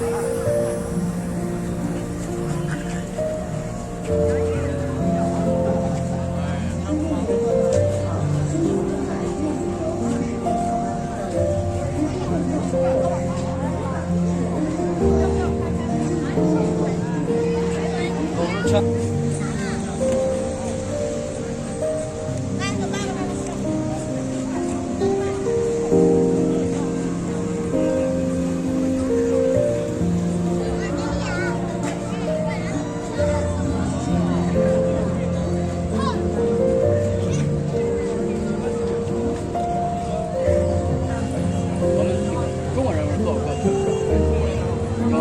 我们中国人各有各吃，是吧？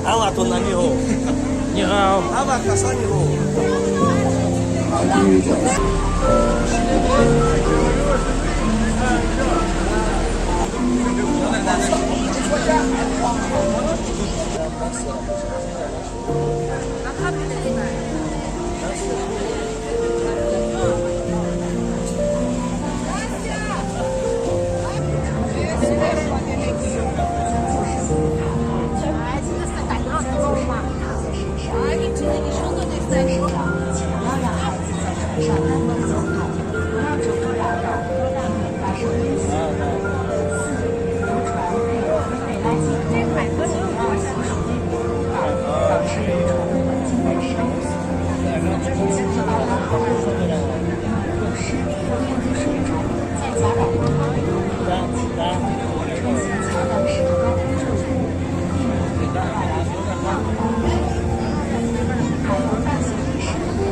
阿瓦多南你好，你好。阿瓦卡萨你好。请不要让孩子在船上单独走动，不要中途打扰，避免发生危险。四、游船内有分类垃圾桶，请不要随手丢物，保持游船的环境卫生。五、有时会用进水中，在甲板观光的游客请注意穿行桥梁时的高空坠物，避免给人带来不必要的危险。海洋大学历史五，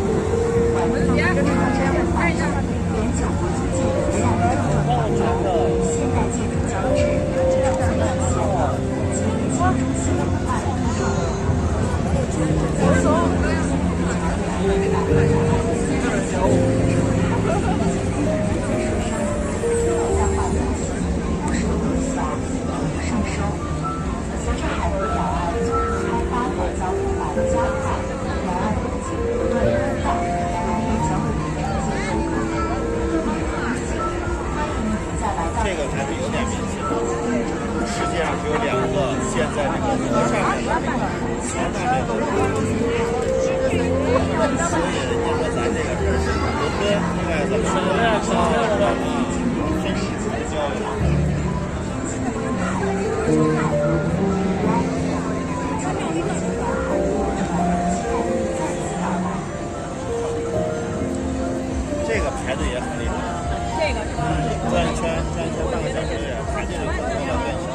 环境潮州文化研究国际界留下的种种廊桥与现代建筑交织，充分体现了古今及中西文化的碰撞。上收。随着海河两岸综合开发改造步伐的加快，两岸风景不断优化，容易将会变成进出口，更美风景。欢迎您再来到这个还是有点名气的。世界上只有两个现在这个河上面的桥上面的，所以人家说咱这个这是伦敦，另外咱们啊，天使交流。这个排队也很厉害，这个是吧？转一圈转一圈半个小时，排队就可多了，转一圈。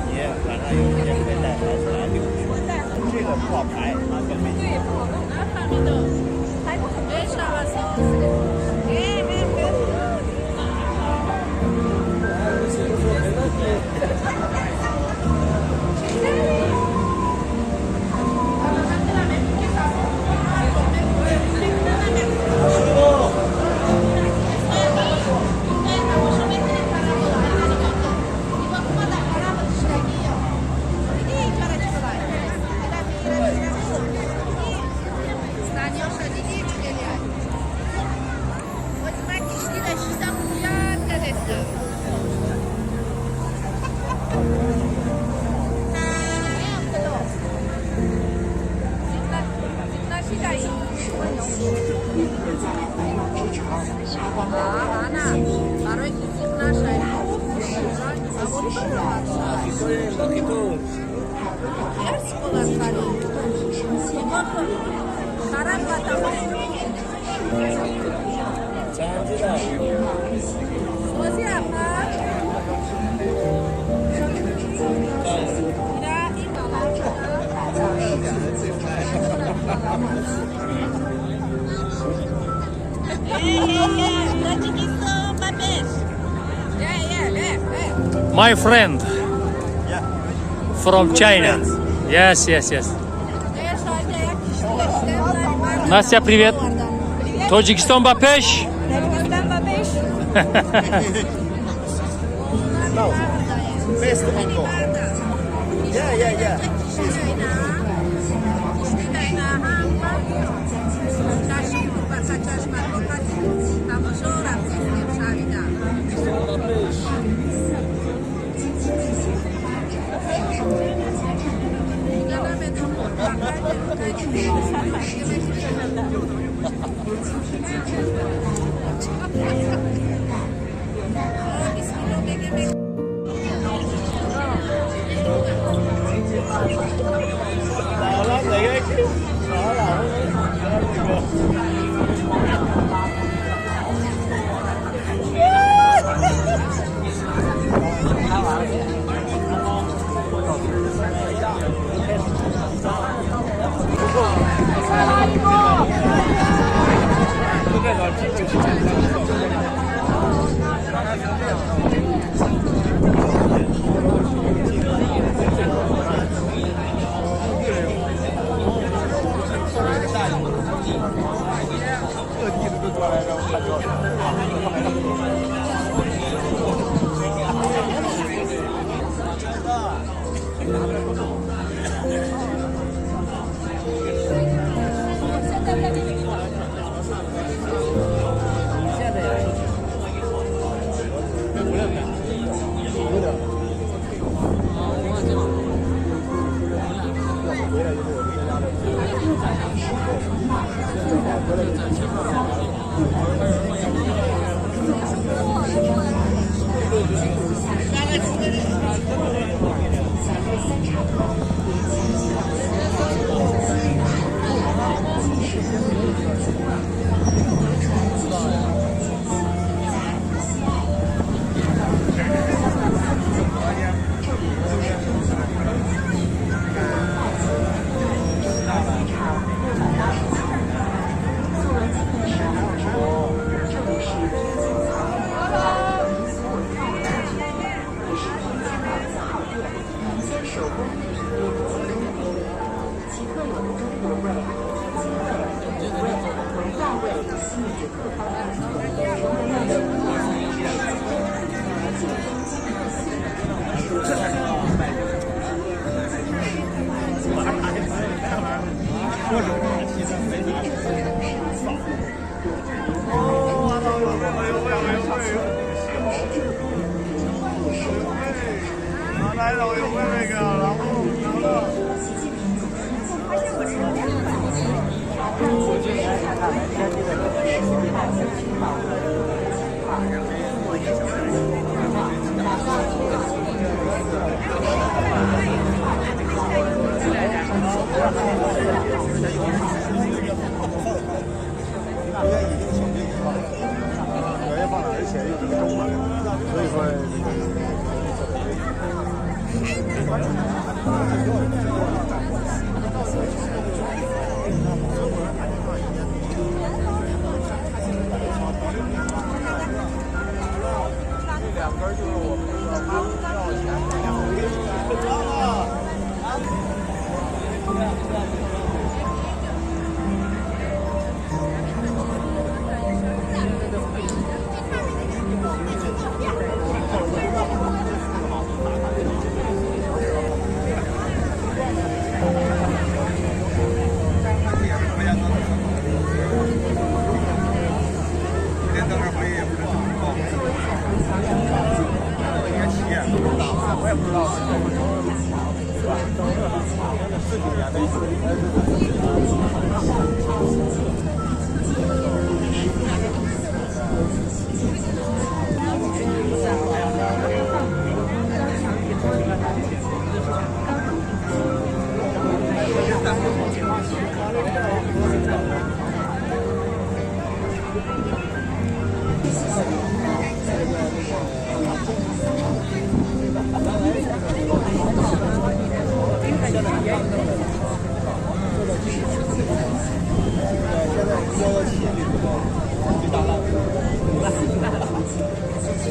你晚上有时间可以带孩子来溜去，这个不好排，啊，小飞机。再来繁荣之城，开发南岸无限田。海河故事在新时代海河两岸基础不断提升现代服务业，城市面貌日新月异。My friend from China. Yes. Настя, привет. Тоҷикистон ба пеш. Best uncle. Yeah.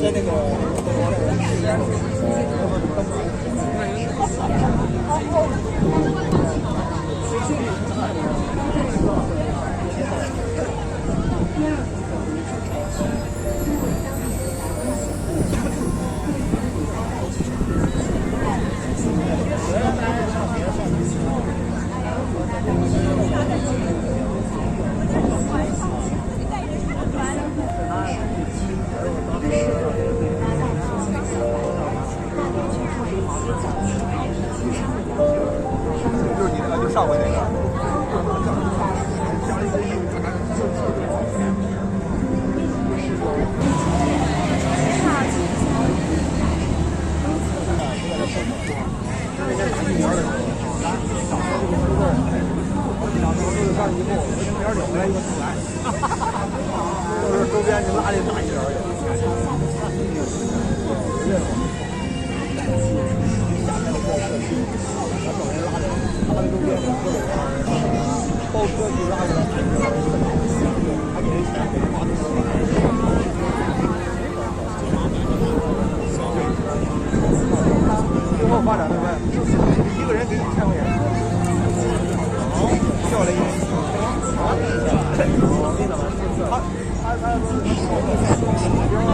在那个。就是你那个，就上回那个。就是周边你拉里打一点儿包车去拉过来，还给人钱，给人发工资。最后发展的快，一个人给1000块钱，叫了一人。他说，个区分一个人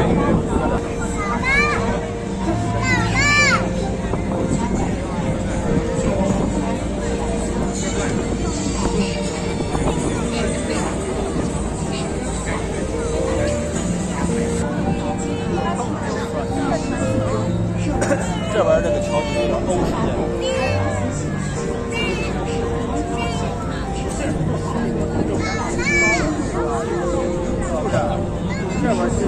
一个人。这边这个桥就是欧式建筑。这边其实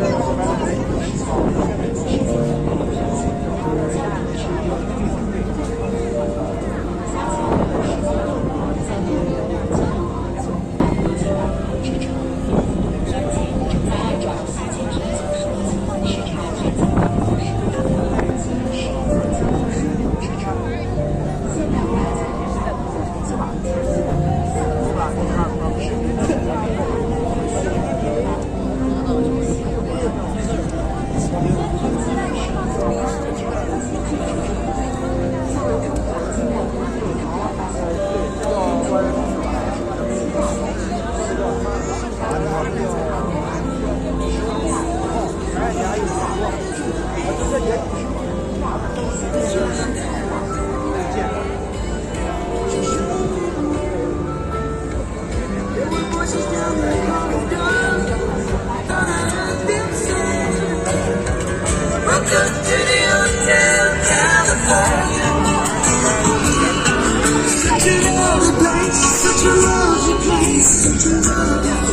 Such a lovely place, such a lovely place.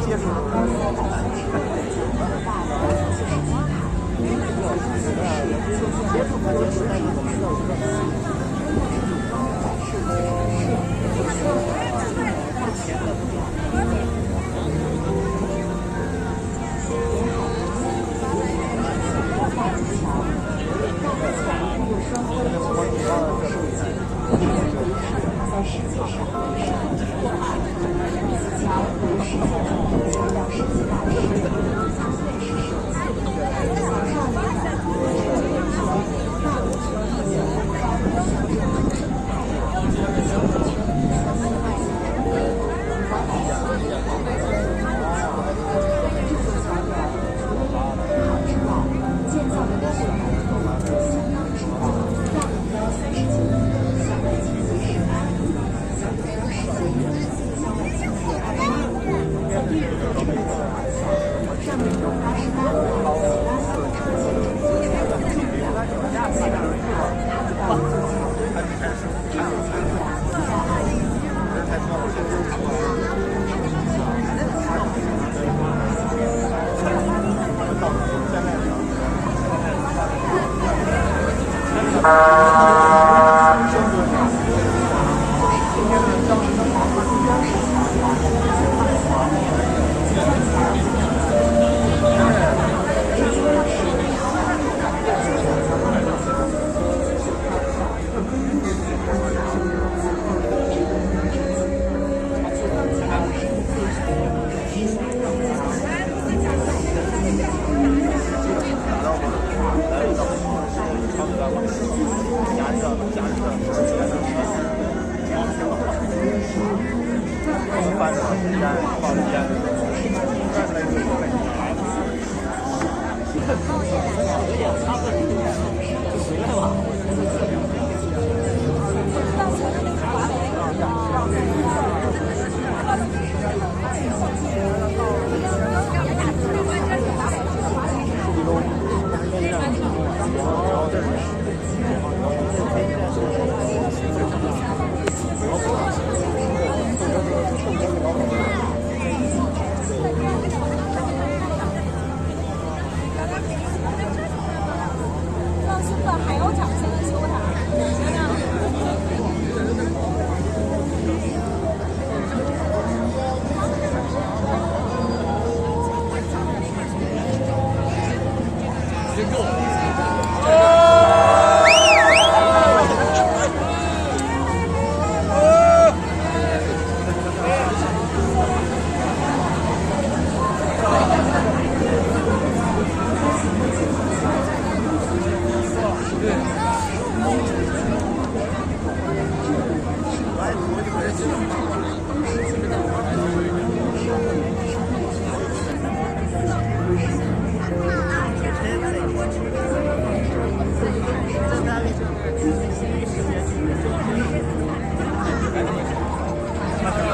接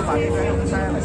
把这边又摘了。